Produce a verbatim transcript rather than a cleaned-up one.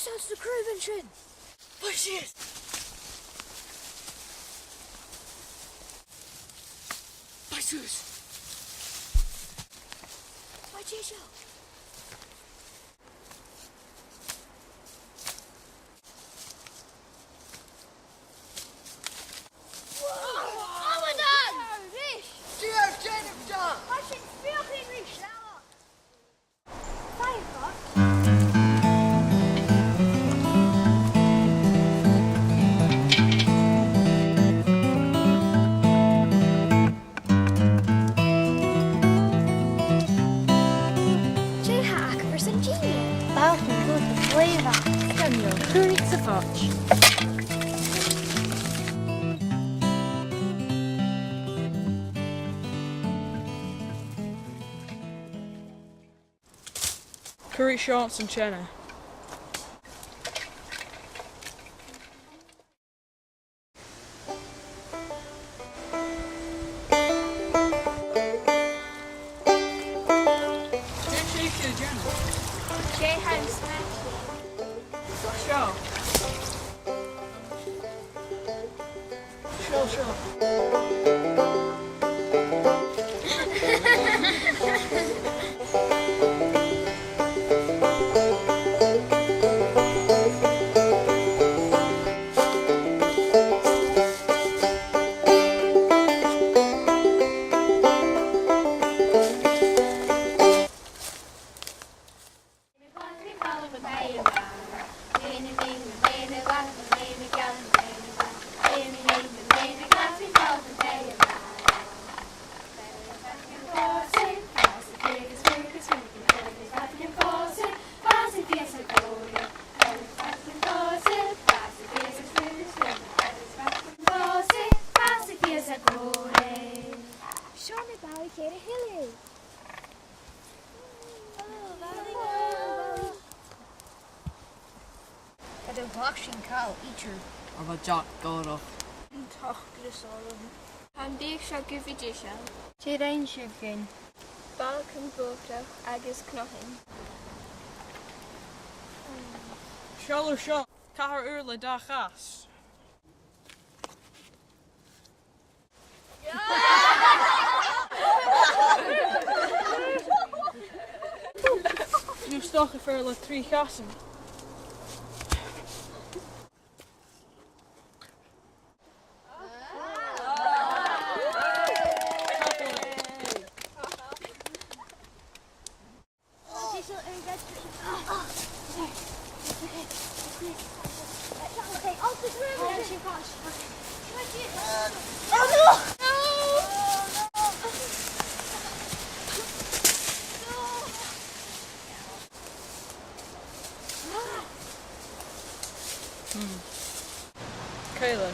Seall na craobhan sin! Faigh sìos! Faigh suas! Faigh deiseil! Wow! Abadan! Dè tha sin, John? Tha sin feuchainn ri sealladh! Firefox. Dè tha agaibh airson dìnnear? Balchan, còta, flèibh. Sgoinneil, cruinneachadh sa phoit. Cuiridh seo anns an teine. Dè tha sibh a' dèanamh? Dè tha an smaoineachadh? Seo. Seo, seo. Seo na balaich air a thuilleadh. Tha do ghlac sin càil idir. Ach bha Jack gòrach. An t-acras orm. Tha am biadh seo gu bhith deiseil. Dè rinn sibh dhuinn? Balchan bòtach agus cnothan. Seall air seo, cathair ùr le dà chas. No 's dòcha fear le trì chasan. Hmm. Caoile,